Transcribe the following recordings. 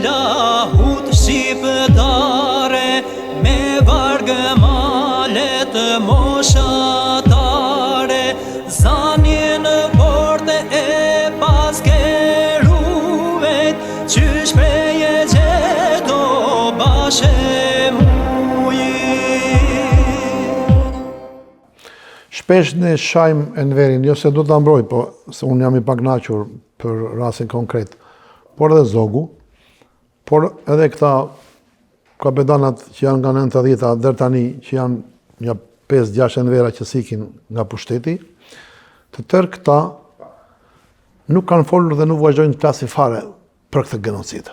Lahut shqiptare me vargë malet moshatare Zanin fort e paske ruejt Qysh prej e gjeto bashe mujit. Shpesh ne shajmë Enverin, jo se do ta mbroj, po se unë jam i pakënaqur për rastin konkret, por edhe Zogu, por edhe këta kapedanat që janë nga 90-ta deri tani që janë një 5-6 Envera që s'ikin nga pushteti, të tërë këta nuk kanë folur dhe nuk vazhdojnë të flasin fare për këtë genocid.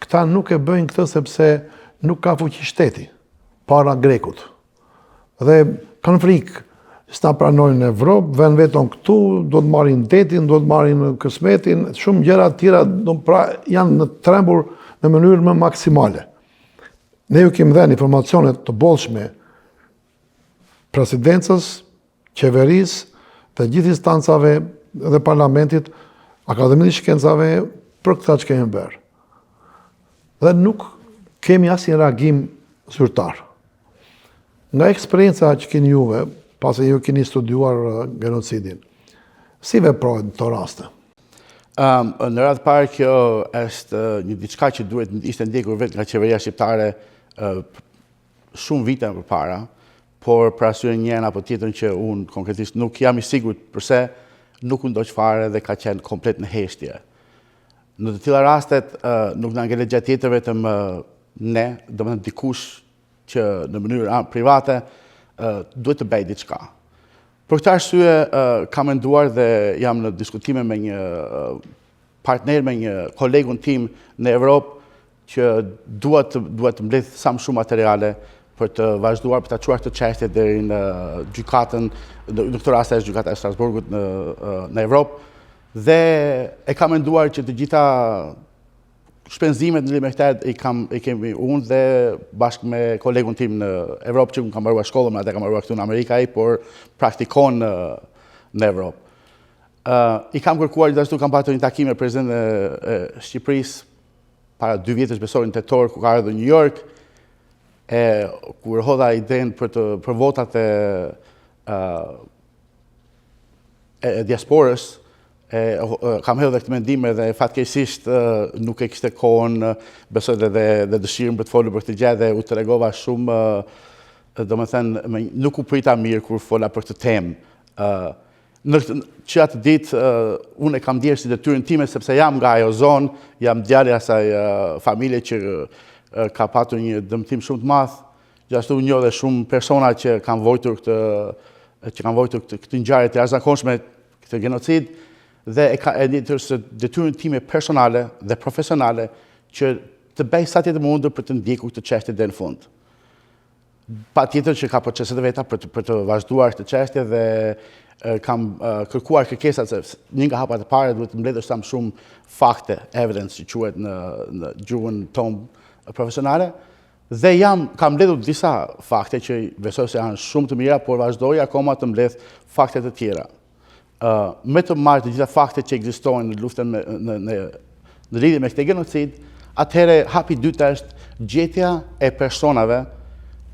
Këta nuk e bëjnë këtë sepse nuk ka fuqi shteti para grekut. Dhe kanë frikë, s'na pranojnë në Evropë, vënë veton këtu, do të marrin detin, do të marrin kësmetin, shumë gjëra të tjera, do pra janë të trembur në mënyrë më maksimale. Ne ju kemi dhënë informacione të bollshme presidencës, qeverisë, të gjithë instancave dhe parlamentit, Akademisë së Shkencave për këta që kemi bërë. Dhe nuk kemi asnjë reagim zyrtar. Nga eksperienca që keni juve, pasi ju keni studiuar uh, genocidin, si veprohet në këto raste? Um, në radhë parë kjo është uh, një diçka që duhet ishte ndjekur vetë nga qeveria shqiptare uh, shumë vite më përpara, por për arsye njërën apo tjetrën që unë konkretisht nuk jam i sigurt përse nuk u ndoq fare dhe ka qenë komplet në heshtje. Në të tilla rastet nuk na ngelet gjë tjetër vetëm ne, domethënë dikush që në mënyrë private duhet të bëjë diçka. Për këtë arsye kam menduar dhe jam në diskutime me një partner me një kolegun tim në Evropë që dua të dua të mbledh sa më shumë materiale për të vazhduar për ta çuar këtë çështje deri në gjykatën, në, në këtë rast është gjykata e Strasburgut në në Evropë dhe e kam menduar që të gjitha shpenzimet në lidhje me këtë i kam i kemi unë dhe bashkë me kolegun tim në Evropë që unë kam mbaruar shkollën, me atë kam mbaruar këtu në Amerikë ai, por praktikon në në Evropë. Uh, I kam kërkuar gjithashtu kam patur një takim me presidentin e, e Shqipërisë para dy vjetësh besoj në tetor ku ka ardhur në New York e kur hodha idenë për të për votat e uh, e, e diasporës e, e kam hedhur këtë mendim edhe fatkeqësisht nuk e kishte kohën besoj dhe dhe, dhe dëshirën për të folur për këtë gjë dhe u tregova shumë domethënë nuk u prita mirë kur fola për këtë temë. ë Në që atë ditë, unë e kam ndjerë si detyrën time, sepse jam nga ajo zonë, jam djali i asaj familje që ka patur një dëmtim shumë të madh, gjithashtu njoh dhe shumë persona që kanë vojtur këtë që kanë vojtur këtë, këtë ngjarje të jashtëzakonshme, këtë genocid dhe e ka e ndjerë si detyrën time personale dhe profesionale që të bëj sa të jetë mundur për të ndjekur këtë çështje deri në fund. Patjetër që ka proceset e veta për të, për të vazhduar këtë çështje dhe kam kërkuar kërkesat se një nga hapat e parë duhet të mbledhësh sa më shumë fakte, evidence që quhet në në gjuhën tonë profesionale dhe jam kam mbledhur disa fakte që besoj se janë shumë të mira, por vazhdoj akoma të mbledh fakte të tjera. me të marrë të gjitha faktet që ekzistojnë në luftën me, në, në, në lidhje me këtë genocid, atëherë hapi i dytë është gjetja e personave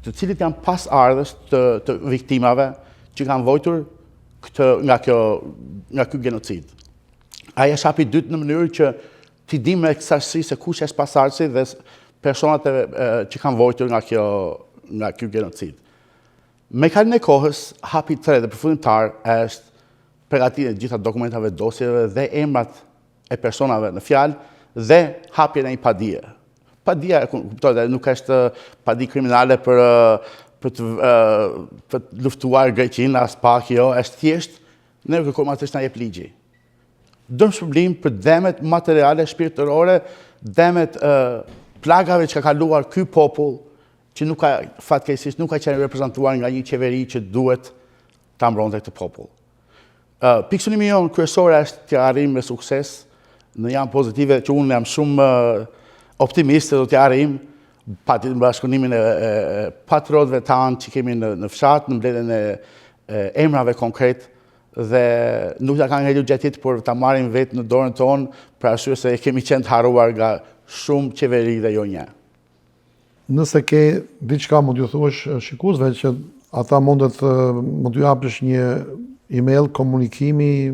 të cilët janë pasardhës të, të viktimave që kanë vojtur këtë, nga, kjo, nga ky genocid. Ai është hapi i dytë në mënyrë që t'i dimë me saktësi se kush është pasardhësi dhe personat e, e, që kanë vojtur nga kjo nga ky genocid. Me kalimin e kohës, hapi i tretë dhe përfundimtar është përgatitja e të gjitha dokumentave, dosjeve dhe emrat e personave në fjalë dhe hapjen e një padie. Padia, e kuptohet, nuk është padi kriminale për për të për të luftuar Greqinë aspak, jo, është thjesht ne kërkojmë atë që na jep ligji. Dëmshpërblim për dëmet materiale, shpirtërore, dëmet plagave që ka kaluar ky popull që nuk ka fatkeqësisht nuk ka qenë reprezentuar nga një qeveri që duhet ta mbronte këtë popull. Uh, Pikësynimi jonë kryesor është të arrijmë me sukses në janë pozitive që unë jam shumë optimist se do t'ia arrijmë patjetër në bashkëpunimin e, e, e patriotëve tanë që kemi në, në fshat, në mbledhjen e, e emrave konkret. dhe nuk na ka ngelur gjë tjetër por ta marrim vetë në dorën tonë për arsye se kemi qenë të harruar nga shumë qeveri dhe jo një. Nëse ke diçka mund t'ju thuash shikuesve që ata mundet mund t'ju japësh një email komunikimi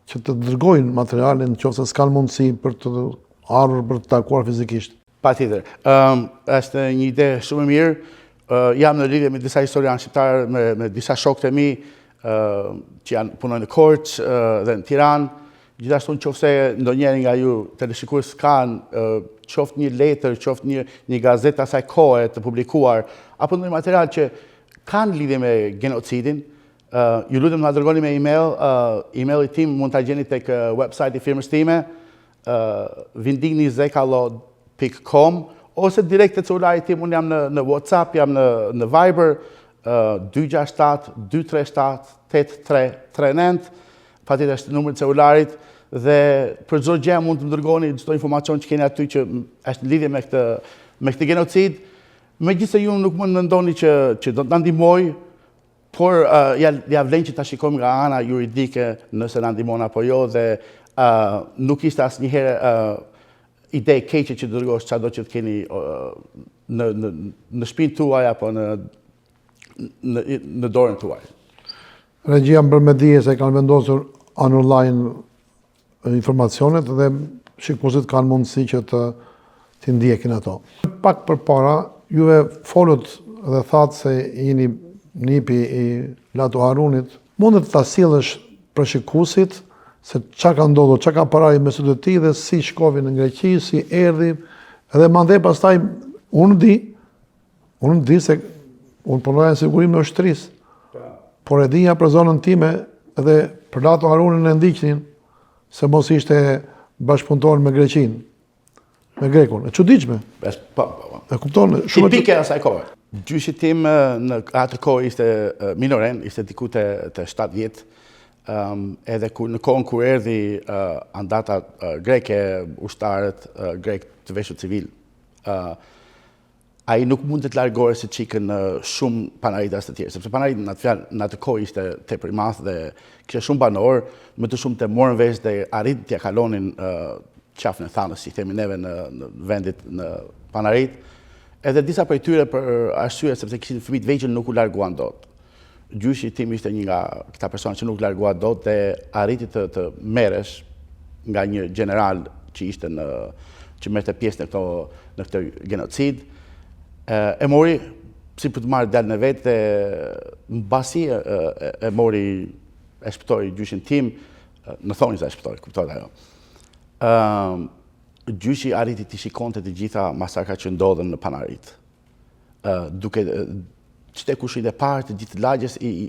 që të dërgojnë materialin në qoftë se s'kanë mundësi për të ardhur për të takuar fizikisht. Patjetër. Ëm është një ide shumë e mirë. Jam në lidhje me disa historianë shqiptarë, me, me disa shokë të mi që janë punojnë në Korçë dhe në Tiranë. Gjithashtu në qoftë se ndonjëri nga ju teleshikues kanë qoftë një letër, qoftë një, një gazetë asaj kohe të publikuar, apo ndonjë material që kanë lidhje me genocidin, ju lutem na dërgoni me email, emaili tim mund ta gjeni tek website i firmës time, vindignizekalo.com ose direkt te celulari tim, unë jam në, në WhatsApp, jam në, në Viber, 267 237 8339, patjetër është numri i celularit dhe për çdo gjë mund të më dërgoni çdo informacion që keni aty që është në lidhje me këtë me këtë genocid. Megjithëse ju nuk mund të mendoni që që do të na ndihmojë, Por ja, ja vlen që ta shikojmë nga ana juridike nëse na ndihmon apo jo dhe uh, nuk ishte asnjëherë uh, ide e keqe që të dërgosh çfarëdo që të keni uh, në në në shpinë tuaj apo në në në dorën tuaj. Regjia më bën me dije se kanë vendosur online informacionet dhe shikuesit kanë mundësi që të t'i ndjekin ato. Pak përpara, juve folët dhe thatë se jeni nipi i Lato Harunit. Mundet ta sjellësh për shikuesit se ça ka ndodhur, ça ka parë ai me sytë e tij dhe si shkovi në Greqi, si erdhi, edhe mandej pastaj unë di, Unë di se unë punoja në sigurimin e ushtrisë, por e dija për zonën time dhe për Lato Harunin e ndiqnin se mos ishte bashkëpunëtor me Greqinë, me Grekun. E çuditshme. Po, po, po. E kupton? Shumë tipike asaj kohe. Gjyshi tim në atë kohë ishte minoren, ishte diku te, te 7 vjet, um, edhe ku, në kohën kur erdhi uh, andata uh, greke, ushtarët uh, grekë të veshur civil, uh, ai nuk mund të largohej siç ikën shumë panaritas të tjerë, sepse Panariti në atë fjalë, në atë kohë ishte tepër i madh dhe kishte shumë banorë, më të shumtë e morën vesh dhe arritën t'ia kalonin qafën e Thanës, si themi neve në, në vendit në Panarit, edhe disa prej tyre për arsye sepse kishin fëmijë të vegjël nuk u larguan dot. Gjyshi tim ishte një nga këta persona që nuk u largua dot dhe arriti të, të merresh nga një gjeneral që ishte në që merrte pjesë në këto në këtë genocid. E, mori si për të marrë djalin e vet dhe mbasi e, e, e mori e shpëtoi gjyshin tim, në thonjëza e shpëtoi, kuptohet ajo. Ëm gjyshi arriti t'i shikonte të gjitha masakrat që ndodhën në Panarit. duke qe kushërinjtë e parë të gjithë lagjes i, i,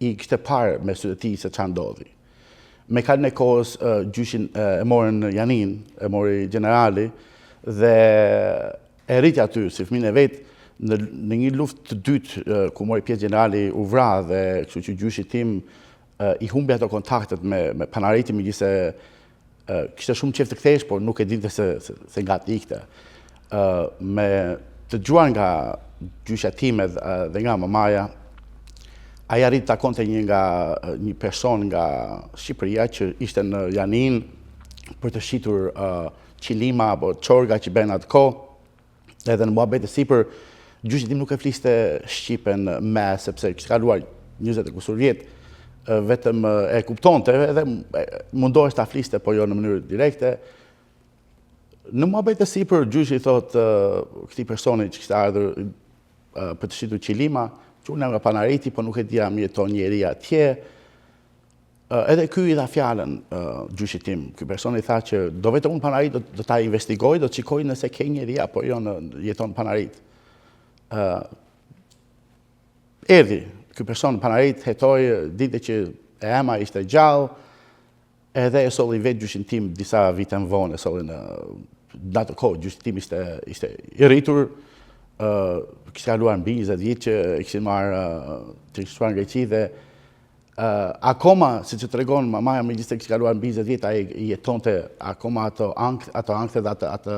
i kishte parë me sytë e tij se ça ndodhi. Me kalimin e kohës gjyshin e morën në Janinë, e mori gjenerali dhe e rriti aty si fëmijën e vet në, në një luftë të dytë ku mori pjesë gjenerali u vra dhe kështu që gjyshi tim i humbi ato kontaktet me, me Panaritin, megjithëse kishte shumë qejf të kthehesh, por nuk e dinte se, se, se nga të ikte. Me të dëgjuar nga gjyshja time dhe nga mamaja, ai arriti të takonte një nga një person nga Shqipëria që ishte në Janinë për të shitur uh, qilima apo çorga që bëhen atë kohë. Edhe në muhabet e sipër, gjyshi tim nuk e fliste shqipen me, sepse kishte kaluar 20 e kusur vjet, vetëm e kuptonte edhe mundohesh ta fliste, po jo në mënyrë direkte. Në muhabet e sipër, gjyshi i thotë këtij personi që kishte ardhur për të shitur qilima, që unë jam nga Panariti, po nuk e di a më jeton njeri atje, Edhe ky i dha fjalën gjyshit tim, ky person i tha që do vete unë Panarit, do, do ta investigoj, do të shikoj nëse ke njeri apo jo në jeton Panarit. Ë erdhi ky person në Panarit, hetoi, dinte që e ema ishte gjallë, edhe e solli vetë gjyshin tim disa vite më vonë, e solli në në atë kohë gjyshi tim ishte ishte i rritur, ë kishte kaluar mbi 20 vjet që e kishin marrë të kishte shkuar në Greqi dhe Akoma, siç e tregon mamaja, megjithëse kishte kaluar mbi 20 vjet, ai jetonte akoma ato ankth, ato ankthe dhe atë atë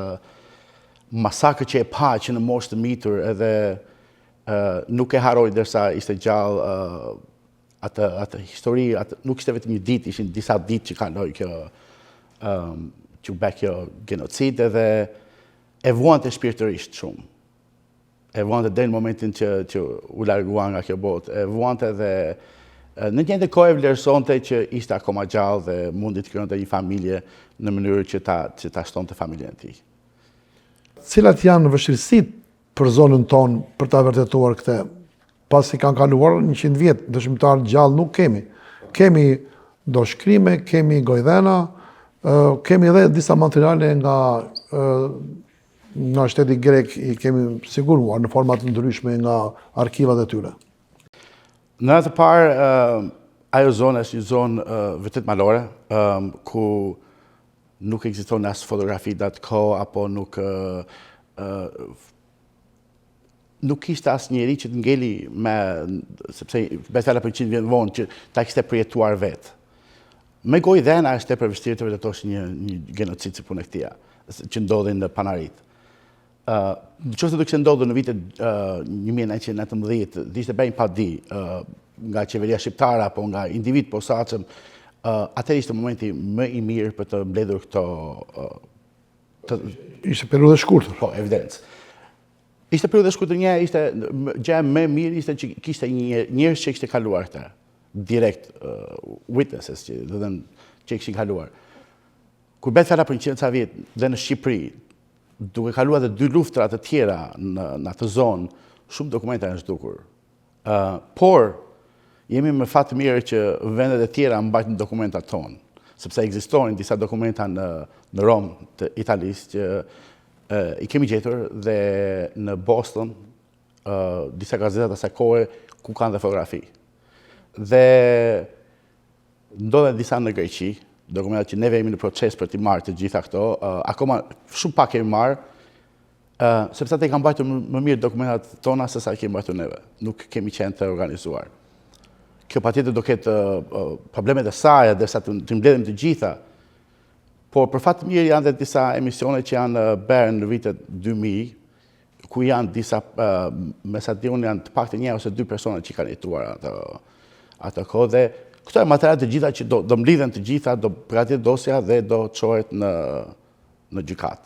masakër që e pa që në moshë të mitur edhe nuk e harroi derisa ishte gjallë. Atë atë histori, atë nuk ishte vetëm një ditë, ishin disa ditë që kaloi kjo ëm që u bë kjo genocid edhe e vuante shpirtërisht shumë. E vuante deri në momentin që që u largua nga kjo botë. E vuante dhe në të njëjtën kohë e vlerësonte që ishte akoma gjallë dhe mundi të krijonte një familje në mënyrë që ta që ta shtonte familjen e tij. Cilat janë vështirësitë për zonën tonë për ta vërtetuar këtë? Pasi kanë kaluar 100 vjet, dëshmitarë gjallë nuk kemi. Kemi do shkrime, kemi gojëdhëna, kemi edhe disa materiale nga nga shteti grek i kemi siguruar në forma të ndryshme nga arkivat e tyre. Në radhë të parë, ajo zonë është një zonë vërtet malore, ku nuk ekziston as fotografi të atë kohë, apo nuk nuk kishte asnjeri që të ngeli me, sepse bëhet fjala për 100 vjet vonë, që ta kishte përjetuar vetë. Me gojëdhëna është tepër vështirë të vërtetosh një, një genocid si puna e këtija, që ndodhi në Panarit. Uh, në qoftë se do kishte ndodhur në vitet uh, 1919, dhe ishte bërë një padi uh, nga qeveria shqiptare apo nga individë të posaçëm, uh, atëherë ishte momenti më i mirë për të mbledhur këto uh, të... Ishte periudhë e shkurtër. Po, evident. Ishte periudhë e shkurtër një, ishte gjëja më e mirë ishte që kishte një njerëz që kishte kaluar këtë direkt uh, witnesses që do të thënë që kishin kaluar. Kur bëhet fjala për 100 ca vjet dhe në Shqipëri, duke kaluar edhe dy luftra të tjera në, në atë zonë, shumë dokumenta janë zhdukur. Uh, por, jemi me fat të mirë që vendet e tjera mbajnë dokumentat tonë, sepse ekzistojnë disa dokumenta në, në Romë të Italisë që uh, i kemi gjetur dhe në Boston, uh, disa gazeta të asaj kohe ku kanë dhe fotografi. Dhe ndodhen disa në Greqi, dokumentat që neve jemi në proces për t'i marrë të gjitha këto, uh, akoma shumë pak kemi marrë, uh, sepse ata i kanë mbajtur më mirë dokumentat tona se sa i kemi mbajtur neve. Nuk kemi qenë të organizuar. Kjo patjetër do ketë uh, problemet e saja, derisa të, të mbledhim të gjitha. Por për fat të mirë janë dhe disa emisione që janë bërë në vitet 2000, ku janë disa, me sa di unë janë të paktën një ose dy persona që kanë jetuar atë, atë kohë dhe këto janë materiale të gjitha që do, do mblidhen të gjitha, do përgatitet dosja dhe do çohet në, në gjykatë.